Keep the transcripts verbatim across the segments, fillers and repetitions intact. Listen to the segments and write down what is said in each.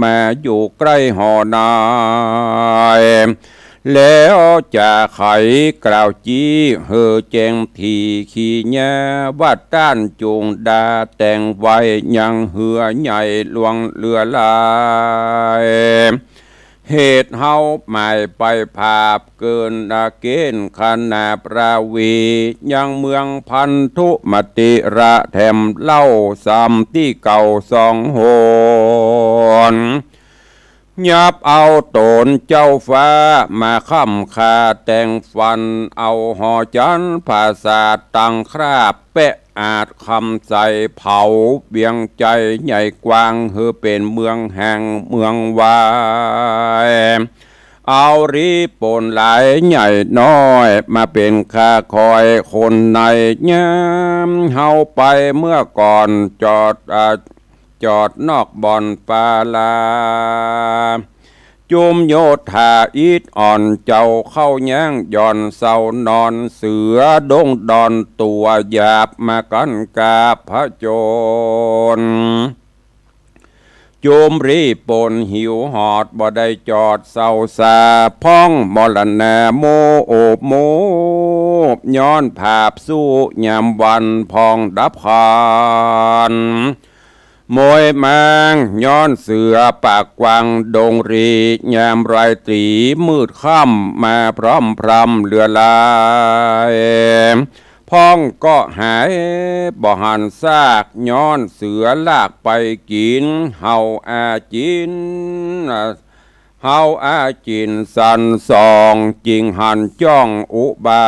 มาอยู่ใก้หอใน แล้วจะไขกล่าวจี้หื้อแจ้งถี่ ขีญาว่าต้านจุงดา แต่งไว้ยังเฮือใหญ่หลวงเหลือหลาย เหตุเฮาหมายไปผาบเกินอาเกณฑ์ขนาบราวี ยังเมืองพันธุมติระแถมเล่า สามตี้เก่าสองหน ยับเอาต๋นเจ้าฟ้ามาค้ำคา แต่งฟันเอาหอจันทร์ผาสาท ตังคราบแปะอาจคำใส เผาเวียงใจ๋ใหญ่กว้าง หื้อเป๋นเมืองแห่งเมืองวาย เอารีปนหลายใหญ่น้อย มาเป๋นข้าคอยคนใน ยามเฮาไปเมื่อก่อน จอด อ่า จอดนอกบ่อนปาลา จุมโยธาอิดอ่อน เจ้าเข้าย่างหย่อนเซานอน เสือดงดอนตั๋วหยาบมากั๋นกาบผจญ จุมรีปนหิวหอด บ่ได้จอดเซาซา พ่องมรณาโมโอบโม ย้อนผาบสู้ยามวันพ่องดับขัน มวยมาง ย้อนเสือปากกว้างดงรี ยามราตรีมืดค่ำมาพร่ำพรำเหลือหลาย พ่องก็หายบ่หันซาก ย้อนเสือลากไปกิ๋น เฮาอาจิน เฮาอาจินสันสอง จึงหันจ้องอุบา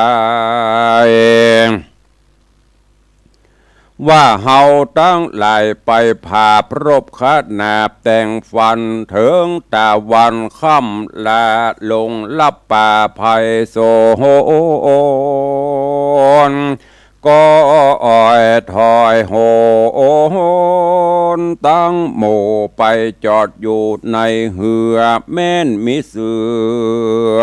ย ว่าเฮาตังหลายไปผาบรบขนาบ แต่งฟันเถิงตะวันค่ำลา ลงลับป่าไพศาล ก็อ่อยถอยโหน ตังหมู่ไปจอดอยู่ในเฮือ แม่นมีเสือ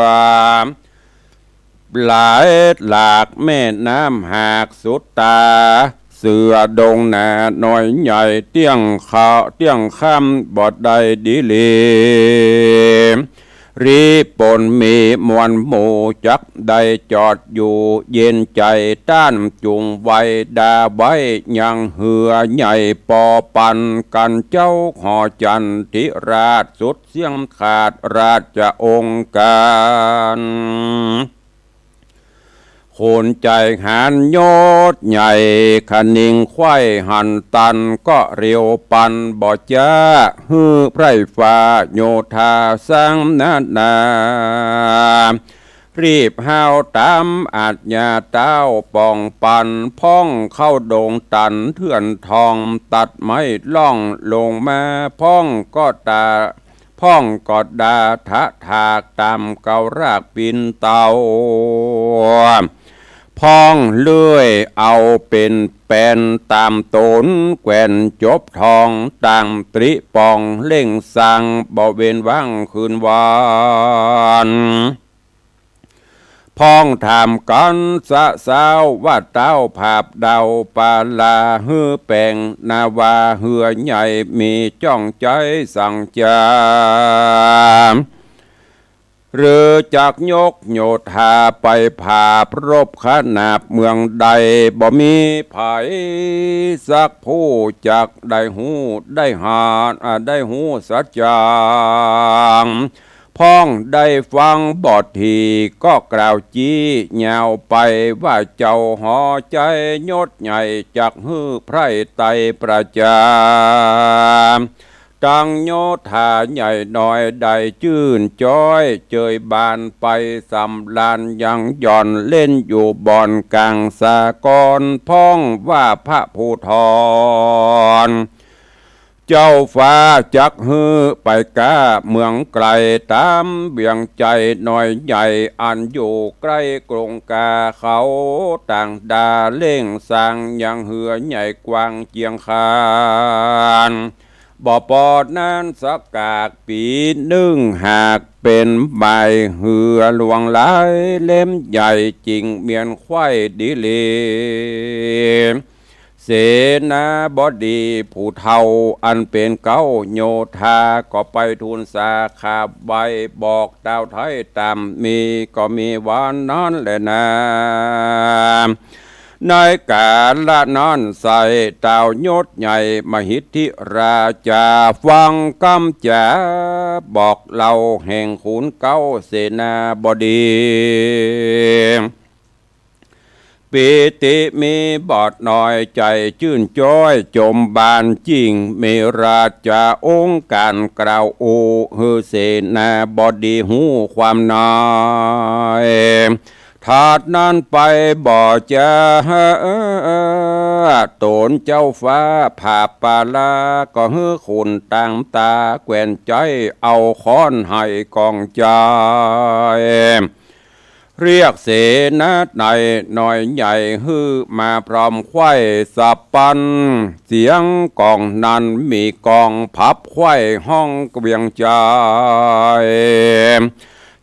หลายหลากแม่น้ำหากสุดต๋า เสือดงนาน้อยใหญ่ เตี้ยงเขา เตี้ยงค่ำบ่ได้ดีหลี รีปนมีมวลหมู่ จักได้จอดอยู่เย็นใจ๋ ต้านจุงไว้ดาไว้ ยังเฮือใหญ่ปอปัน กั๋นเจ้าหอจันทร์ธิราช สุดเสี้ยงขาดราชองค์การ คนใจ๋หาญยศใหญ่ คะนิงไขว้หันตัน ก็เร็วปันบ่จ๊า หื้อไพร่ฟ้าโยธาสร้างนานา รีบฮ้าวต๋ามอาชญาเต้าป่องปัน พ่องเข้าดงตันเถื่อนทอง ตัดไม้ล่องลงมา พ่องก็ตา พ่องก็ดาทะถากต๋ามเการากปิ่นเต้า พ่องเลื่อยเอาเป๋นแปนต๋ามต๋นแขวนจบทอง ต่างตริปองเล่งสังบ่เว้นว่างคืนวัน พ่องถามกั๋นสะเซ้าว่าเต้าผาบดาวปาลา หื้อแป๋งนาวาเฮือใหญ่ มีจ้องใจ๊สังจา หรือจักยกโยธาไปผาบรบขนาบเมืองใด บ่มีใผสักผู้จักได้ฮู้ได้หาญ อ่า ได้ฮู้สัจจัง พ่องได้ฟังบ่ถี่ก็กล่าวจี้ยาวไปว่า เจ้าหอใจ๋ยศใหญ่จักหื้อไพร่ไตร่ประจา ตังโยธาใหญ่น้อยได้จื้นจ๊อย เจยบานไปสำราญยังหย่อนเล่นอยู่บ่อนก๋างสากล พ่องว่าพระภูธร เจ้าฟ้าจักหื้อไปก้าเมืองไก๋ต๋ามเวียงใจ๋น้อยใหญ่ อันอยู่ใก้กรุงกาเขา ต่างดาเล่งสังยังเฮือใหญ่กว้างเจียงคาน บ่ปอนั้นสักกากปี๋นึ่ง หากเป๋นใบเฮือหลวงหลายเล่มใหญ่ จิ่งเมียนไขว้ดีหลี เสนาบดีผู้เฒ่าอันเป๋นเก๊าโยธา ก็ไปทูลสาขาบไหว้บอกตาวไทยต๋ามมี ก็มีวานั้นแหละนา ในก๋าละนั้นใส่ตาวยศใหญ่มหิทธิราจา ฟังกำจ๋าบอกเล่าแห่งขุนเก๊าเสนาบดี ปีติมีบ่หน่อยใจ๋จื้นจ๊อยจมบานจิ่ง มีราชาองค์ก๋านกล่าวอู้หื้อเสนาบดีฮู้ความน้อย ถัดนั้นไปบ่จา ต๋นเจ้าฟ้าผาปาลา ก็หื้อขุนตางตาแควนใจ๊เอาค้อนไหกองใจ๋ เรียกเสนาในน้อยใหญ่หื้อมาพร้อมไขว้สะปัน เสียงกองนั้นมีกองผับไขว้ฮ้องเกวียงใจ๋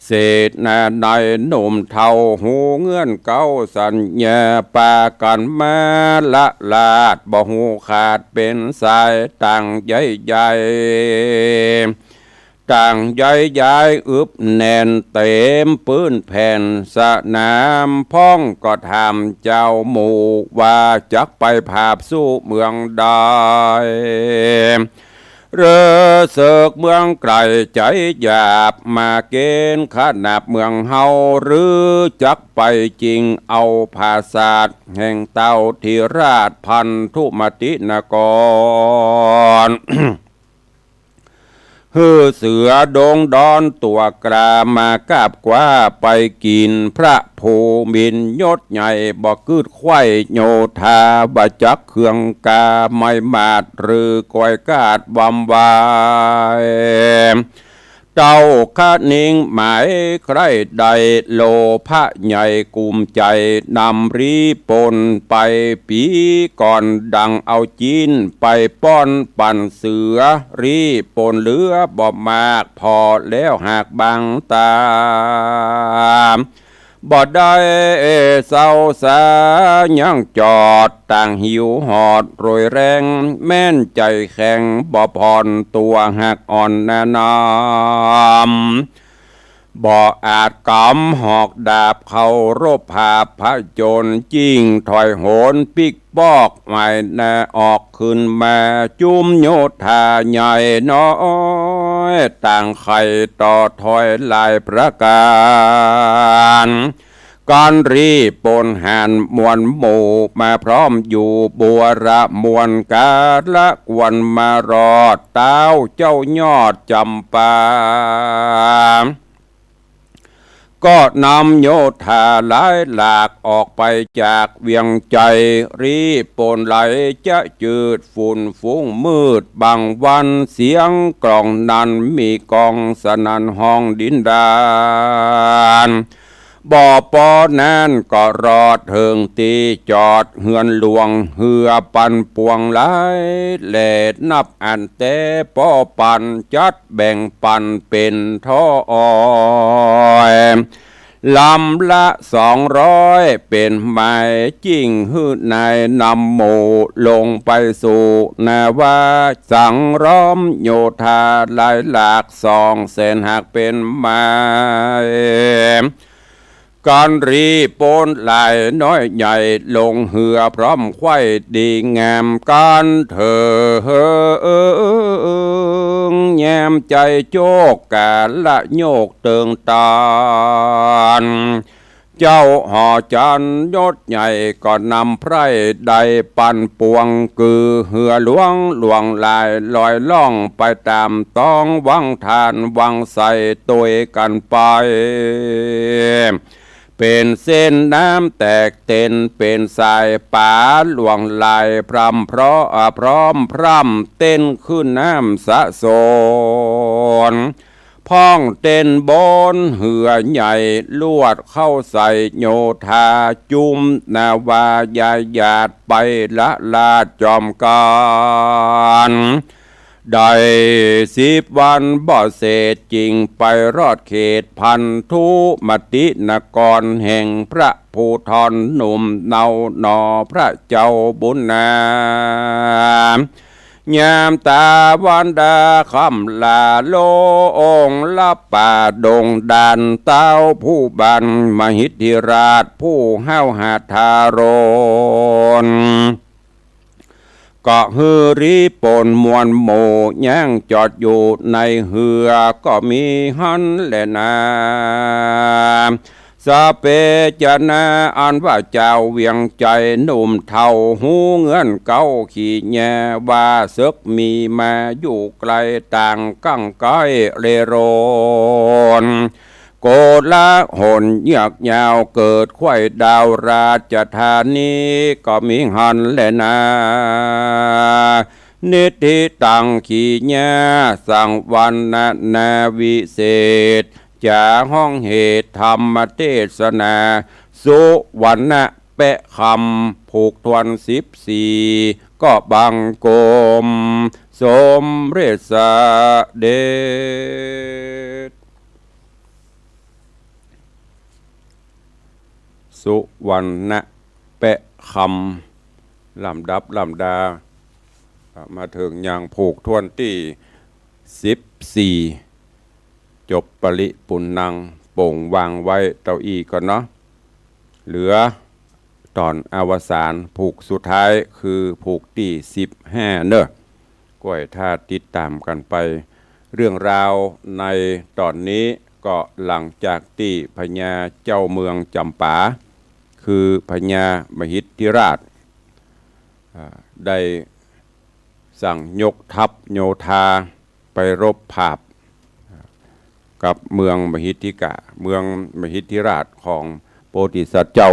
เสนาในหนุ่มเฒ่าฮู้เงื่อนเก๊าสัญญา ปากั๋นมาละลาดบ่ฮู้ขาดเป๋นสาย ต่างใหญ่ใหญ่ ต่างใหญ่ใหญ่อึบแน่นเต๋มปื้นแผ่นสนาม พ่องก็ถามเจ้าหมู่ว่า จักไปผาบสู้เมืองใด เรือเสิกเมืองไก๋ใจ๋หยาบ มาเก๋ณฑ์ขนาบเมืองเฮา หรือจักไปจิ่งเอาผาสาทแห่งเต้าธิราชพันธุมตินกร หื้อเสือดงดอนตั๋วกล้ามากราบกว้า ไปกิ๋นพระภูมินยศใหญ่ บ่กึ๊ดไขว้โยธาว่าจักเคืองกา ไม้มาดหรือกอยกาดวำวาย เต้าคะนิงหมายใคร่ได้ โลภะใหญ่กุมใจ๋ นำรีปนไปปีก่อน ดังเอาจิ๊นไปป้อนปั๋นเสือ รีปนเหลือบ่มาก ผ่อแล้วหากบางต๋า บ่ได้เซาสายังจอด ต่างหิวหอดโรยแรง แม่นใจ๋แข็งบ่ผ่อน ตั๋วหักอ่อนหน้าน้ำ บ่อาจก๋ำหอกดาบเคารพผาผจญ จิ่งถอยโหนปิ๊กปอกหมายหน้าออก ขึ้นมาจุมโยธาใหญ่น้อย ต่างใค่ต่อถอยหลายประก๋าน กั๋นรีปนหาญมวลหมู่ มาพร้อมอยู่บัวระมวลกาละกวน มารอดเต๊าเจ้ายอดจ๋ำปา ก็นำโยธาหลายหลากออกไปจากเวียงใจ๋ รีปนไหลจะจืดฝุ่นฟุ้งมืดบางวัน เสียงกลองนั้นมีก้องสนั่นฮ้องดินดาน บ่ปอนั้นก็รอดเถิงตี้จอดเฮือนหลวง เฮือปันปวงหลายแหล่นับอัน แต่ป้อปันจัดแบ่งปันเป๋นถ้อย ลำละสองร้อยเป๋นหมาย จิ่งหื้อนายนำหมู่ลงไปสู่นาวา สังร้อมโยธาหลายหลาก สองแสนหากเป๋นหมาย กั๋นรีปนหลายน้อยใหญ่ ลงเฮือพร้อมไขว้ดีงามกั๋นเถิง แย้มใจ๋โจกกาละโยกเติงตาน เจ้าหอจันทร์ยศใหญ่ก็นำไพร่ได้ปันปวง กือเฮือหลวงหลวงหลายลอยล่องไปต๋ามต๊องวังทานวังใสตวยกั๋นไป เป๋นเส้นน้ำแตกเต็นเป๋นสายป๋าหลวงหลาย พร่ำเพราะ อ่า พร้อมพร่ำเต้นขึ้นน้ำสะสน พ่องเต้นบนเฮือใหญ่ลวดเข้าใส่โยธา จุมนาวายายหยาดไปละลาดจอมกั๋น ได้สิบวันบ่เสร็จ จึงไปรอดเขตพันธุมตินคร แห่งพระภูธรหนุ่มเนาหนอพระเจ้าบุญนา ยามตะวันดาค่ำลาลง ละป่าดงด่าน เต้าผู้บันมหิทธิราชผู้ห้าวหาญทารุณ ก็หื้อรีบปนมวลหมู่ ยังจอดอยู่ในเฮือ ก็มีหั้นแลนา สเปจนา อันว่าจาวเวียงใจ๋ หนุ่มเฒ่าฮู้เงื่อนเก๊าขี้แง ว่าเสิกมีมาอยู่ไกล ต่างกั๋งใก้เร่ร่อน โกลาหลเยือกยาว เกิดไขว้ดาวราชธานี ก็มีหั้นแลนา นิธิตัง ขี้แง สังวรรณนาวิเศษ จ๋าฮ้องเหตุธรรมเทศนา สุวรรณแปะคำ ผูกถ้วนสิบสี่ ก็บังคมสมเร็จเสด็จ สุวรรณแปะคำ ลำดับลำดา มาเถิงยังผูกถ้วนตี้สิบสี่ จบปริปุณณัง โป่งวางไว้เต้าอี้ก่อนเนาะ เหลือต๋อนอวสานผูกสุดท้าย คือผูกตี้สิบห้าเน่อ ก้อยถ้าติดต๋ามกั๋นไป เรื่องราวในต๋อนนี้ก็หลังจากตี้พญาเจ้าเมืองจ๋ำปา คือพญามหิทธิราช อ่า ได้สั่งยกทัพโยธาไปรบผาบกับเมืองมหิทธิกะ เมืองมหิทธิราชของโพธิสัตว์เจ้า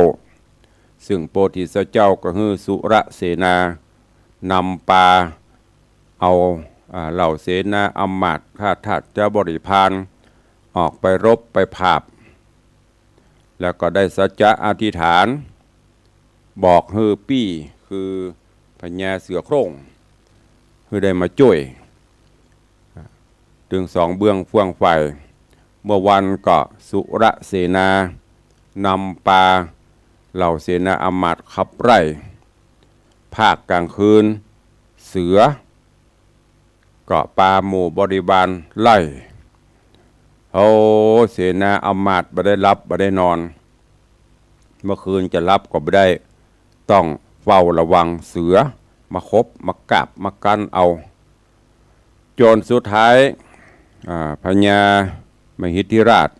ซึ่งโพธิสัตว์เจ้าก็หื้อสุรเสนานำปาเอา อ่า เหล่าเสนาอำมาตย์ข้าทาสบริพารออกไปรบไปผาบ แล้วก็ได้สัจจะอธิษฐาน บอกหื้อปี้ คือพญาเสือโคร่ง หื้อได้มาจ้วย ตึงสองเบื้องเฟื่องฝ่าย เมื่อวันก็สุรเสนานำปาเหล่าเสนาอำมาตย์ขับไล่ ภาคกลางคืน เสือ ก็ปาหมู่บริวารไล่ โอ้ เสนาอำมาตย์บ่ได้หลับบ่ได้นอน เมื่อคืนจะหลับก็บ่ได้ ต้องเฝ้าระวังเสือมาขบมาก๊าบมากั๋นเอา จ๋นสุดท้าย อ่า พญามหิทธิราช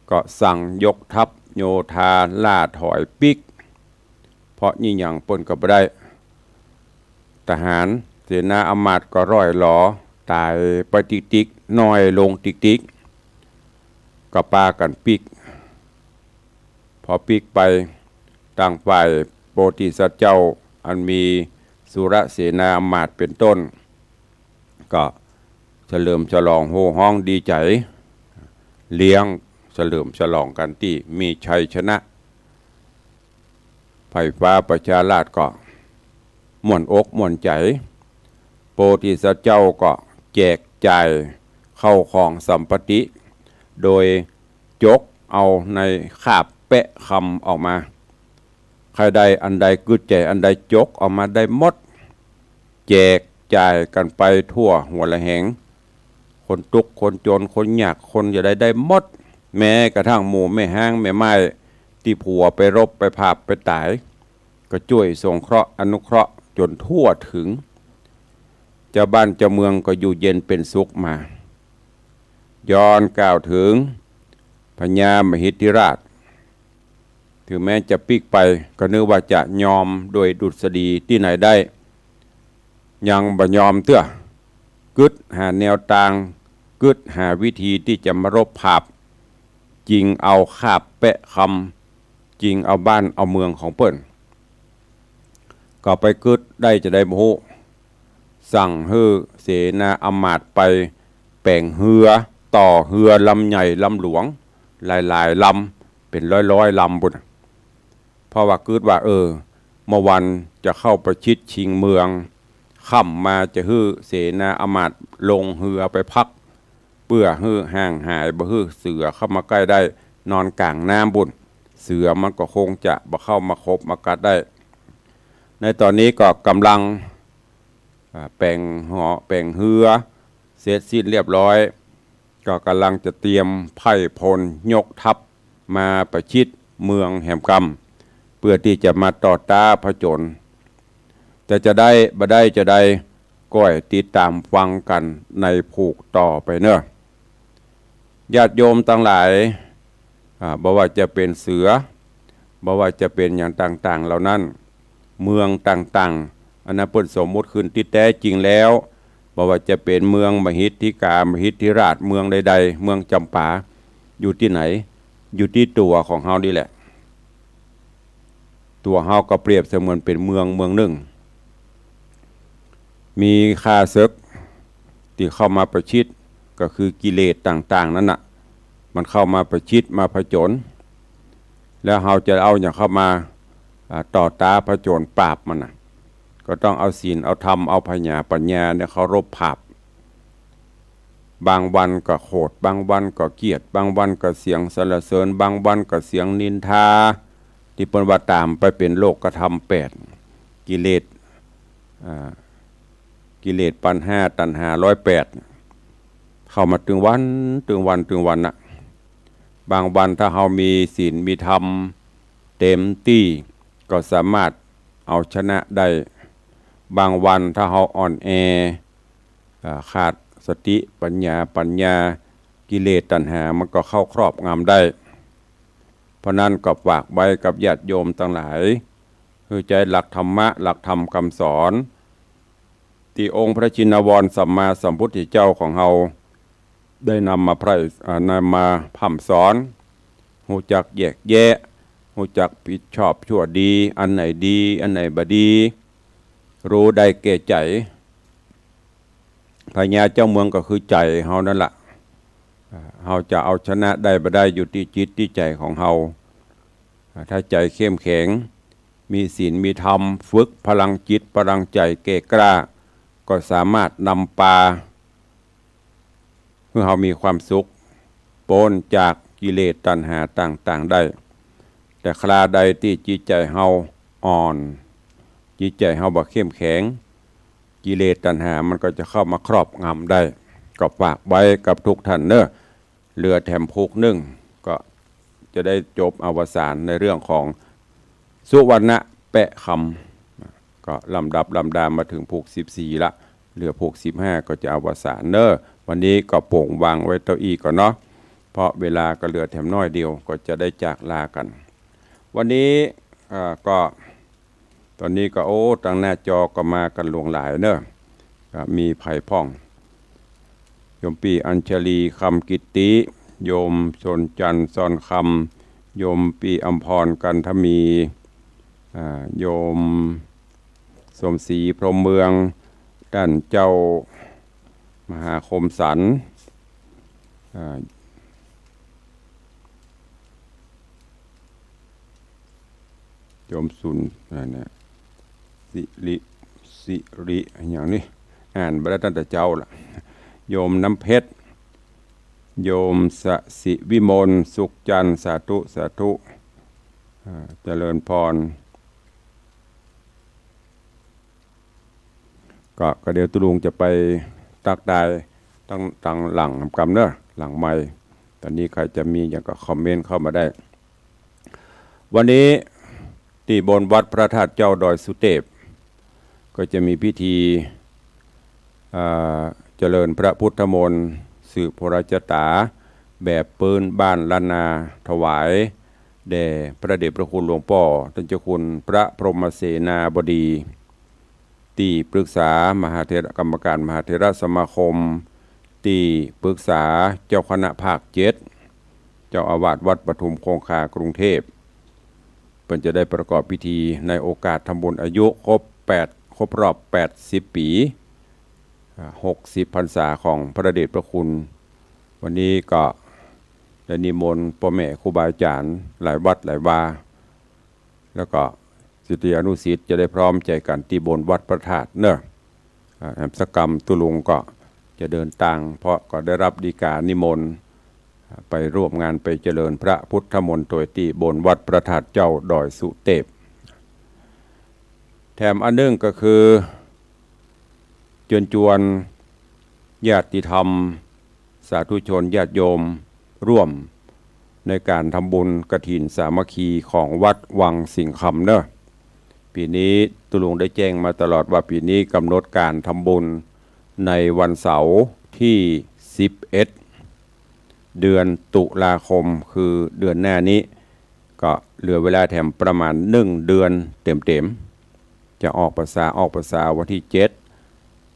ก็สั่งยกทัพโยธาล่าถอยปิ๊ก เพราะยี่หยังเปิ้นก็บ่ได้ ทหารเสนาอำมาตย์ก็ร่อยหรอ ต๋ายไปติ๊กๆ น้อยลงติ๊กๆ ก็ปากั๋นปิ๊ก พอปิ๊กไป ตางฝ่ายโพธิสัตว์เจ้าอันมีสุรเสนาอำมาตย์เป๋นต้น ก็เฉลิมฉลองโห่ฮ้องดีใจ๋ เลี้ยงเฉลิมฉลองกั๋นตี้มีชัยชนะ ไพร่ฟ้าประชาราษฎร์ก็ม่วนอกม่วนใจ๋ โพธิสัตว์เจ้าก็แจกจ่ายเข้าของสัมปติ โดยจกเอาในคาบแปะคำออกมา ใค่ได้อันใดกึ๊ดใจ๋อันใดจกเอามาได้หมด แจกจ่ายกั๋นไปทั่วหัวระแหง คนตุ๊กข์คนจ๋นคนยากคนจะได้ได้หมด แม้กระทั่งหมู่แม่ฮ้างแม่ม่ายตี้ผัวไปรบไปผาบไปต๋าย ก็จ้วยสงเคราะห์อนุเคราะห์จ๋นทั่วเถิง เจ้าบ้านเจ้าเมืองก็อยู่เย็นเป๋นสุขมา ย้อนกล่าวเถิงพญามหิทธิราช เถิงแม้จะปิ๊กไปก็นึกว่าจะยอมโดยดุษฎีตี้ไหนได้ ยังบ่ยอมเตื้อ กึ๊ดหาแนวตาง กึ๊ดหาวิธีตี้จะมารบผาบ จิงเอาคาบแปะคำ จิงเอาบ้านเอาเมืองของเปิ้น ก็ไปกึ๊ดได้จะใดบ่ฮู้ สั่งหื้อเสนาอำมาตย์ไปแป๋งเฮือ ต่อเฮือลำใหญ่ลำหลวง หลายๆ ลำ เป๋นร้อยๆ ลำปู้นน่ะ เพราะว่ากึ๊ดว่า เออ เมื่อวันจะเข้าประชิดชิงเมือง ค ค่ำมาจะหื้อเสนาอำมาตย์ลงเฮือไปพัก เปื้อหื้อห่างหาย บ่หื้อเสือเข้ามาใก้ได้ นอนก๋างน้ำปู้น เสือมันก็คงจะบ่เข้ามาขบมากัดได้ ในต๋อนนี้ก็ก่ำลัง อ่า แป๋งหอ แป๋งเฮือเสร็จสิ้นเรียบร้อย ก็ก่ำลังจะเตรียมไพร่พลยกทัพมาประชิดเมืองแหมกำ เปื้อตี้จะมาต่อต้านผจญ แต่จะได้บ่ได้จาใด ก้อยติดต๋ามฟังกั๋นในผูกต่อไปเนาะ ญาติโยมตังหลาย อ่า บ่ว่าจะเป๋นเสือ บ่ว่าจะเป๋นหยังต่างๆ เหล่านั้น เมืองต่างๆ อันนั้นเปิ้นสมมุติขึ้น ตี้แต๊จริงแล้ว บ่ว่าจะเป๋นเมืองมหิทธิกา มหิทธิราช เมืองใดๆ เมืองจ๋ำปา อยู่ตี้ไหน อยู่ตี้ตั๋วของเฮานี่แหละ ตั๋วเฮาก็เปรียบเสมือนเป๋นเมืองเมืองนึ่ง มีข้าศึกตี้เข้ามาประชิด ก็คือกิเลสต่างๆ นั้นน่ะ มันเข้ามาประชิดมาผจญ แล้วเฮาจะเอาหยังเข้ามา อ่า ต่อต้านผจญปราบมันน่ะ ก็ต้องเอาศีล เอาธรรม เอาผญาปัญญาเนี่ยเคารพผาบ บางวันก็โขด บางวันก็เกียรติ บางวันก็เสียงสรรเสริญ บางวันก็เสียงนินทา ตี้เปิ้นว่าต๋ามไปเป๋นโลกธรรมแปด กิเลส อ่า กิเลสปัณหาตัณหาร้อยแปด เข้ามาตึงวัน ตึงวัน ตึงวันน่ะ บางวันถ้าเฮามีศีลมีธรรมเต๋มตี้ ก็สามารถเอาชนะได้ บางวันถ้าเฮาอ่อนแอ อ่า ขาดสติปัญญา ปัญญา กิเลสตัณหามันก็เข้าครอบงำได้ เพราะนั้นก็ฝากไว้กับญาติโยมตังหลาย หื้อใจ๊หลักธรรมะ หลักธรรมกำสอน ตี้องค์พระชินวรสัมมาสัมพุทธเจ้าของเฮา ได้นำมาไพร่ อ่า นำมาพร่ำสอน ฮู้จักแยกแยะ ฮู้จักผิดชอบชั่วดี อันไหนดี อันไหนบ่ดี ฮู้ได้แก่ใจ๋ พญาเจ้าเมืองก็คือใจ๋เฮานั่นละ อ่า เฮาจะเอาชนะได้บ่ได้อยู่ตี้จิตตี้ใจ๋ของเฮา อ่า ถ้าใจ๋เข้มแข็ง มีศีลมีธรรม ฝึกพลังจิตพลังใจ๋แก่กล้า ก็สามารถนำปา หื้อเฮามีความสุข ป๊นจากกิเลสตัณหาต่างๆ ได้ แต่คราใดตี้จิตใจ๋เฮาอ่อน จิตใจ๋เฮาบ่เข้มแข็ง กิเลสตัณหามันก็จะเข้ามาครอบงำได้ ก็ฝากไว้กับทุกท่านเนาะ เหลือแถมผูกนึ่ง ก็จะได้จบอวสานในเรื่องของสุวรรณะแปะคำ ก็ลำดับลำดามาเถิงผูกสิบสี่ละ เหลือผูกสิบห้าก็จะอวสานเนาะ วันนี้ก็โป๋งวางไว้เต้าอี้ก่อนเนาะ เพราะเวลาก็เหลือแถมน้อยเดียว ก็จะได้จากลากั๋น วันนี้ อ่า ก็ ต๋อนนี้ก็ โอ้ ตางหน้าจอก็มากั๋นหลวงหลายเนาะ ก็มีใผพ่อง โยมปี้อัญชลี คำกิตติ โยมชนจันทร์ ซอนคำ โยมปี้อำพร กันทมี อ่า โยมสมศรี พรหมเมือง ต้านเจ้ามหาคมสันต์ อ่า โยมสุน อะไรเนี่ย สิริ สิริ อย่างนี้ อ่านบ่ได้ตั้งแต่เจ๊าละ โยมน้ำเพชร โยมสสิวิมล สุขจันทร์ สาธุ สาธุ อ่า เจริญพร ก็ ก็เดี๋ยวตุ๊ลุงจะไปตักตายตัง ตังหลังกำเนาะ หลังไมค์ ต๋อนนี้ใผจะมีหยังก็คอมเมนต์เข้ามาได้ วันนี้ตี้บนวัดพระธาตุเจ้าดอยสุเตพ ก็จะมีพิธี อ่า เจริญพระพุทธมนต์ สืบโหราชะต๋า แบบปื๊นบ้านล้านนา ถวายแด่พระเดชพระคุณหลวงป้อต้านเจ้าคุณพระพรหมเสนาบดี ตี้ปรึกษามหาเถร กรรมการมหาเถรสมาคม ตี้ปรึกษาเจ้าคณะภาคเจ็ด เจ้าอาวาสวัดปทุมคงคา กรุงเทพฯ เปิ้นจะได้ประกอบพิธีในโอกาสทำบุญอายุครบแปด ครบรอบแปดสิบปี๋ อ่า หกสิบพรรษาของพระเดชพระคุณ วันนี้ก็ได้นิมนต์ป้อแม่ครูบาอาจ๋ารย์หลายวัดหลายวา แล้วก็ศิษยานุศิษย์จะได้พร้อมใจ๋กั๋นตี้บนวัดพระธาตุเนาะ อ่า แหมสักกำตุ๊ลุงก็จะเดินตาง เพราะก็ได้รับฎีกานิมนต์ ไปร่วมงานไปเจริญพระพุทธมณฑลตี้บนวัดพระธาตุเจ้าดอยสุเตพ แถมอันนึ่งก็คือ เจิญจวนญาติธรรม สาธุชนญาติโยมร่วมในก๋านทำบุญกฐินสามัคคีของวัดวังสิงห์คำเนาะ ปี๋นี้ตุ๊ลุงได้แจ้งมาตลอดว่าปี๋นี้ก๋ำหนดก๋านทำบุญในวันเสาร์ตี้สิบเอ็ด เดือนตุลาคม คือเดือนหน้านี้ ก็เหลือเวลาแถมประมาณนึ่งเดือนเต๋มๆ จะออกพรรษา ออกพรรษาวันตี้เจ็ด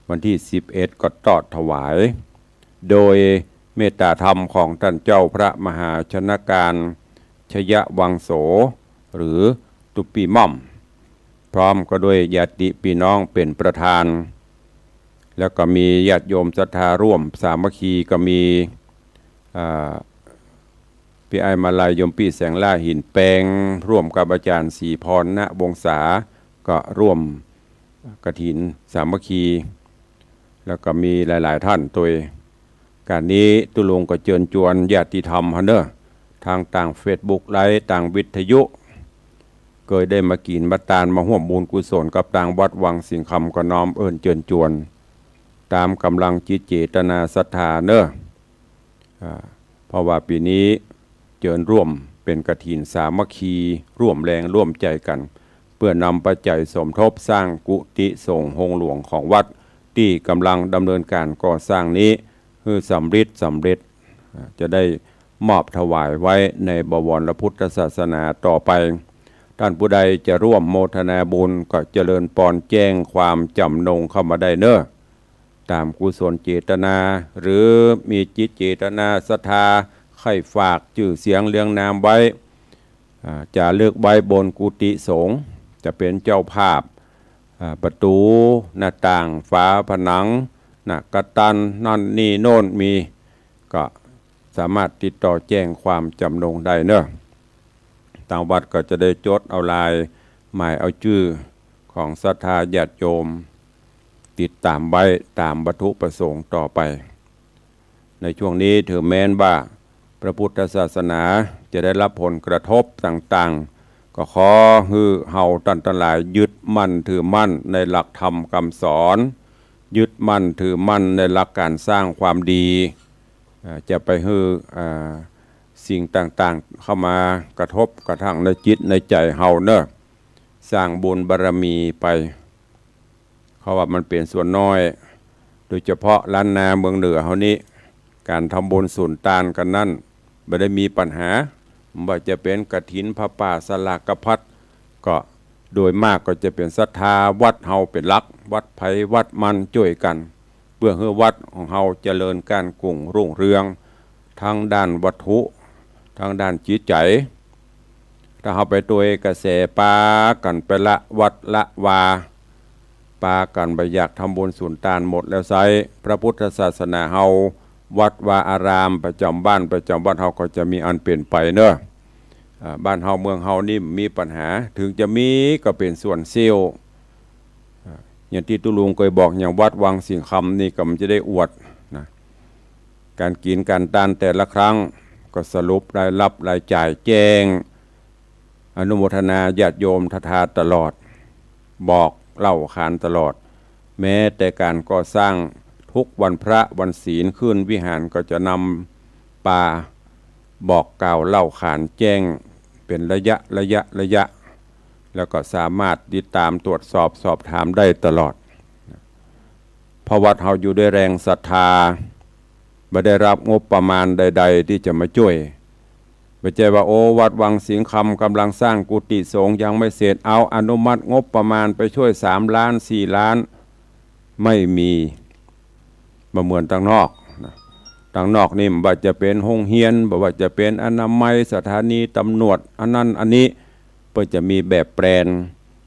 วันตี้สิบเอ็ดก็ตอดถวาย โดยเมตตาธรรมของต้านเจ้าพระมหาชนกาญจนวังโส หรือตุ๊ปี้ม่อม พร้อมก็ด้วยญาติปี้น้องเป๋นประธาน แล้วก็มีญาติโยมศรัทธาร่วมสามัคคีก็มี อ่า ปี้อ้ายมาลัย โยมปี้แสงล่า หินแปง ร่วมกับอาจ๋ารย์ศรีพร ณ วงศา ก็ร่วมกฐินสามัคคี แล้วก็มีหลายๆ ต้านตวย ก๋านนี้ตุ๊ลุงก็เจิญจวนญาติธรรมเฮาเนาะ ตางตางเฟซบุ๊กไลฟ์ ตางวิทยุ เกยได้มากิ๋นมาตานมาฮ่วมบุญกุศลกับตางวัดวังสิงห์คำ ก็น้อมเอิ้นเจิญจวน ต๋ามก๋ำลังจิตเจตนาศรัทธาเนาะ อ่า เพราะว่าปี๋นี้เจิญร่วมเป๋นกฐินสามัคคี ร่วมแรงร่วมใจ๋กั๋น เปื้อนำปัจจัยสมทบสร้างกุฏิสงฆ์โฮงหลวงของวัดตี้ก๋ำลังดำเนินก๋านก่อสร้างนี้หื้อสำริดสำเร็จ อ่า จะได้มอบถวายไว้ในบวรพุทธศาสนาต่อไป ต้านผู้ใดจะร่วมโมทนาบุญก็เจริญปอนแจ้งความจ๋ำนงเข้ามาได้เนาะ ต๋ามกุศลเจตนา หรือมีจิตเจตนาศรัทธา ใค่ฝากจื้อเสียงเรียงนามไว้ อ่า จ๋ารึกไว้บนกุฏิสงฆ์ จะเป๋นเจ้าภาพ อ่า ประตู๋ หน้าต่าง ฝาผนัง หน้ากตัน นั่นนี่โน่นมี ก็สามารถติดต่อแจ้งความจ๋ำนงได้เนาะ ตางวัดก็จะได้จดเอาลายหมายเอาจื้อของศรัทธาญาติโยม ติดต๋ามไว้ต๋ามวัตถุประสงค์ต่อไป ในช่วงนี้ถือแม้นว่าพระพุทธศาสนาจะได้รับผลกระทบต่างๆ ก็ขอหื้อเฮาต้านตังหลายยึดมั่นถือมั่นในหลักธรรมกำสอน ยึดมั่นถือมั่นในหลักก๋านสร้างความดี เอ่อ จะไปหื้อ เอ่อ สิ่งต่างๆ เข้ามากระทบกระทั่งในจิตในใจ๋เฮาเนาะ สร้างบุญบารมีไป เขาว่ามันเป๋นส่วนน้อย โดยเฉพาะล้านนาเมืองเหนือเฮานี้ ก๋านทำบุญสุนตานกั๋นนั้นบ่ได้มีปัญหา บ่ว่าจะเป๋นกฐินผ้าป่าสลากพัด ก็โดยมากก็จะเป๋นศรัทธาวัดเฮาเป๋นหลัก วัดใผวัดมันจ้วยกั๋น เปื้อหื้อวัดของเฮาเจริญก้านกุ่งรุ่งเรือง ตางด้านวัตถุ ตางด้านจิตใจ๋ ถ้าเฮาไปตวยกระแสปากั๋นไปละวัดละวา ปากั๋นบ่อยากทำบุญสุนตานหมดแล้วไซร้ พระพุทธศาสนาเฮา วัดวาอารามประจ๋ำบ้านประจ๋ำวัดเฮาก็จะมีอันเป๋นไปเนาะ อ่า บ้านเฮาเมืองเฮานี่มีปัญหา ถึงจะมีก็เป๋นส่วนเสี้ยว อ่า อย่างตี้ตุ๊ลุงเกยบอก อย่างวัดวังสิงห์คำนี่ก็บ่จะได้อวดนะ ก๋านกิ๋นก๋านตานแต่ละครั้งก็สรุปรายรับรายจ่ายแจ้ง อนุโมทนาญาติโยมศรัทธาตลอด บอกเล่าขานตลอด แม้แต่ก๋านก่อสร้างทุกวันพระวันศีลขึ้นวิหารก็จะนำปาบอกกล่าวเล่าขานแจ้งเป๋นระยะระยะระยะ แล้วก็สามารถติดต๋ามตรวจสอบสอบถามได้ตลอด เพราะวัดเฮาอยู่ด้วยแรงศรัทธา บ่ได้รับงบประมาณใดๆ ตี้จะมาจ้วย บ่ใจ้ว่า โอ้ วัดวังสิงห์คำก๋ำลังสร้างกุฏิสงฆ์ยังไม่เสร็จ เอาอนุมัติงบประมาณไปจ้วยสามล้านสี่ล้าน ไม่มี บ่เหมือนตางนอกนะ ตางนอกนี่บ่ว่าจะเป๋นโฮงเฮียน บ่ว่าจะเป๋นอนามัย สถานีตำรวจ อันนั้นอันนี้ เปิ้นจะมีแบบแปลน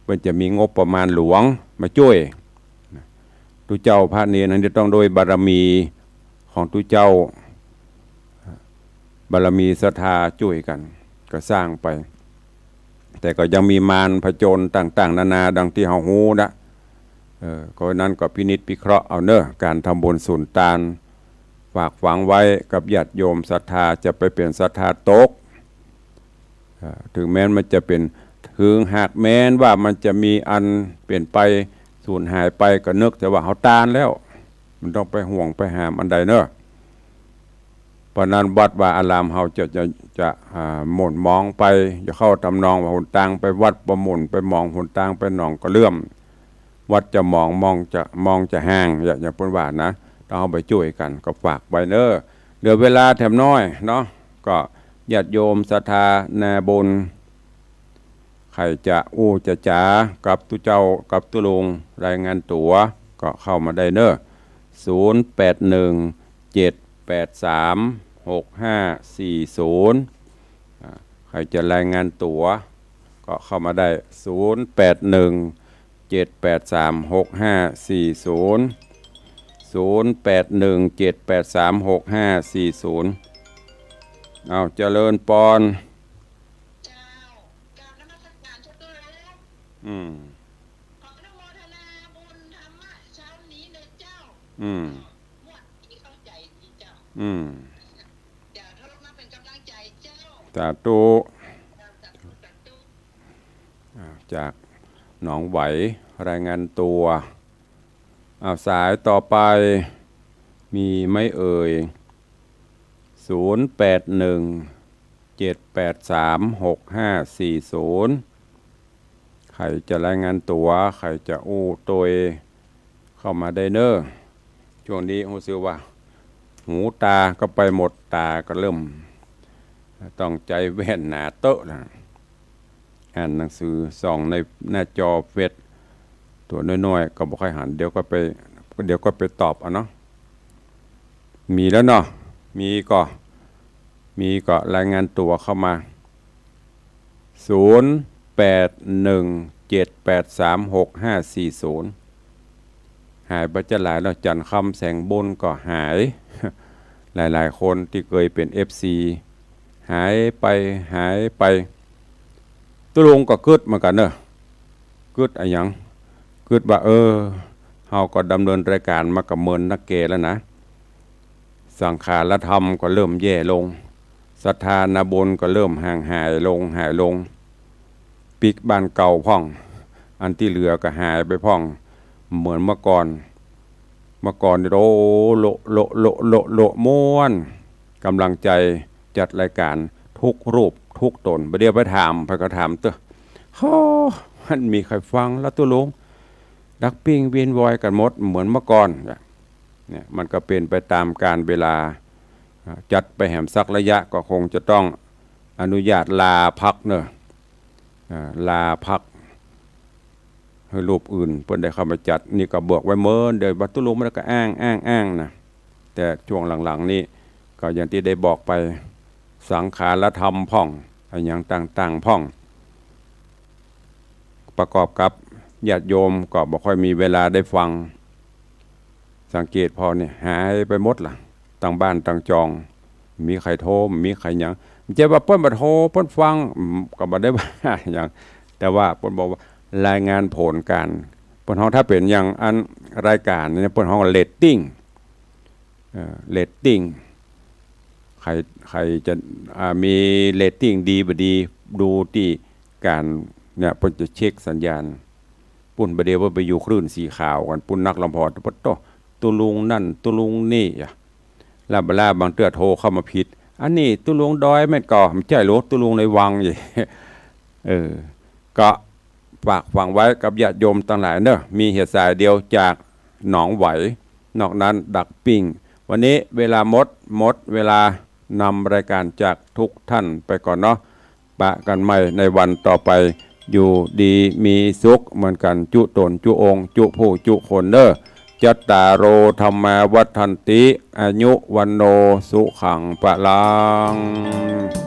เปิ้นจะมีงบประมาณหลวงมาจ้วย ตุ๊เจ้าพระเณรอันนี้ต้องด้วยบารมีของตุ๊เจ้า บารมีศรัทธาจ้วยกั๋นก็สร้างไป แต่ก็ยังมีมารผจญต่างๆ นานาดังตี้เฮาฮู้นะ เออ ก็นั้นก็พินิจพิเคราะห์เอาเน่อ ก๋านทำบุญสูญตาน ฝากฝังไว้กับญาติโยมศรัทธา จะไปเป๋นศรัทธาตก เอ่อ เถิงแม้นมันจะเป๋น เถิงหากแม้นว่ามันจะมีอันเป๋นไป สูญหายไป ก็นึกแต่ว่าเฮาตานแล้ว บ่ต้องไปห่วงไปหามอันใดเน่อ เพราะนั้นวัดวาอารามเฮาจะ จะ จะ อ่า หม่นหมองไป จะเข้าทำนองว่าหนตางไปวัดบ่หม่น ไปหมอง หนตางไปหนองกระเลื่อม วัดจะหมอง มองจะ มองจะห่าง อย่าง อย่างเปิ้นว่านะ ต้องเอาไปจ้วยกั๋น ก็ฝากไว้เน่อ เหลือเวลาแถมน้อยเนาะ ก็ญาติโยมศรัทธานาบุญ ใผจะอู้จะจ๋ากับตุ๊เจ้ากับตุ๊ลุง รายงานตั๋วก็เข้ามาได้เน่อ ศูนย์แปดหนึ่งเจ็ดแปดสามหกห้าสี่ศูนย์ อ่า ใผจะรายงานตั๋วก็เข้ามาได้ ศูนย์แปดหนึ่งเจ็ดแปดสามหกห้าสี่ศูนย์ ศูนย์แปดหนึ่งเจ็ดแปดสามหกห้าสี่ศูนย์ อ้าว เจริญปอน เจ้า กราบนมัสการเจ้าตุ๊ลุง อืม ขออนุโมทนาบุญธรรมะเช้านี้เน่อเจ้า อืม ม่วนดีเข้าใจ๋ดีเจ้า อืม เจ้า ตุ๊ลุงมาเป๋นก๋ำลังใจ๋เจ้า สาธุ เจ้า สาธุ สาธุ อ่า จากหนองไหว รายงานตั๋ว อ้าว สายต่อไป มีไหมเอ่ย ศูนย์แปดหนึ่งเจ็ดแปดสามหกห้าสี่ศูนย์ ใผจะรายงานตั๋ว ใผจะอู้ตวย เข้ามาได้เน่อ ช่วงนี้ฮู้สึกว่า หูตาก็ไปหมด ตาก็เริ่ม ต้องใจ๊แว่นหนาเต๊อะละ อ่านหนังสือ ส่องในหน้าจอเฟซ ตั๋วน้อยๆ ก็บ่ค่อยหัน เดี๋ยวก็ไป เดี๋ยวก็ไปตอบเอาเนาะ มีแล้วเนาะ มีก็ มีก็รายงานตั๋วเข้ามา ศูนย์แปดหนึ่งเจ็ดแปดสามหกห้าสี่ศูนย์ หายไปจะหลายแล้ว จันทร์คำแสงบุญก็หาย หลายๆ คนตี้เกยเป๋นเอฟซี หายไป หายไป ตุ๊ลุงก็กึ๊ดเหมือนกั๋นเน่อ กึ๊ดอะหยัง กึ๊ดว่า เออ เฮาก็ดำเนินรายก๋านมาก็เมินนักแก่แล้วนะ สังขารธรรมก็เริ่มแย่ลง ศรัทธานาบุญก็เริ่มห่างหายลง หายลง ปิ๊กบ้านเก่าพ่อง อันตี้เหลือก็หายไปพ่อง เหมือนเมื่อก่อน เมื่อก่อนนี่ โอ้ โละ โละ โละ โละ โละ ม่วน ก๋ำลังใจ๋ จัดรายก๋านทุกรูปทุกต๋น บ่าเดี่ยวไปถาม ใผก็ถามเต๊อะ โอ้ มันมีใผฟังละตุ๊ลุง ดักปิ้งเวียนวอยกั๋นหมดเหมือนเมื่อก่อน เนี่ย มันก็เป๋นไปต๋ามกาลเวลา อ่า จัดไปแหมสักระยะก็คงจะต้องอนุญาตลาพักเน่อ อ่า ลาพัก หื้อรูปอื่นเปิ้นได้เข้ามาจัด นี่ก็บอกไว้เมิน เดี๋ยวว่าตุ๊ลุงมันก็อ้าง อ้าง อ้างนะ แต่ช่วงหลังๆ นี่ก็อย่างตี้ได้บอกไป สังขารธรรมพ่อง อะหยังต่างๆ พ่อง ประกอบกับญาติโยมก็บ่ค่อยมีเวลาได้ฟัง สังเกตผ่อนี่หายไปหมดละ ตังบ้านตังจอง มีใผโทร มีใผหยัง บ่ใจ้ว่าเปิ้นบ่โทร เปิ้นฟัง อืม ก็บ่ได้ว่าหยัง แต่ว่าเปิ้นบอกว่ารายงานผลก๋าน เปิ้นฮ้อง ถ้าเป๋นอย่างอันรายก๋านนี่ เปิ้นฮ้องเรตติ้ง เอ่อ เรตติ้ง ใผ ใผจะ อ่า มีเรตติ้งดีบ่ดี ดูตี้ก๋านเนี่ย เปิ้นจะเช็คสัญญาณ ปุ้นบ่าเดี่ยวเปิ้นไปอยู่คลื่นสีขาวกั๋น ปุ้นนักลำพอ ปะโต้ ตุ๊ลุงนั่น ตุ๊ลุงนี่อะ แล้วบ่าล่าบางเตื้อโทรเข้ามาผิด อันนี้ตุ๊ลุงดอยแม่นก่อ บ่ใจ้หรอก ตุ๊ลุงในวัง เออ ก็ฝากฝังไว้กับญาติโยมตังหลายเน่อ มีเหียสายเดียวจากหนองไหว นอกนั้นดักปิ้ง วันนี้เวลาหมด หมดเวลานำรายก๋านจากทุกท่านไปก่อนเนาะ ปะกั๋นใหม่ในวันต่อไป อยู่ดีมีสุขเหมือนกั๋น จุ๊ต๋นจุ๊องค์ จุ๊ผู้จุ๊คนเน่อ จัตตาโร ธัมมา วัฑฒันติ อายุ วัณโณ สุขัง พลัง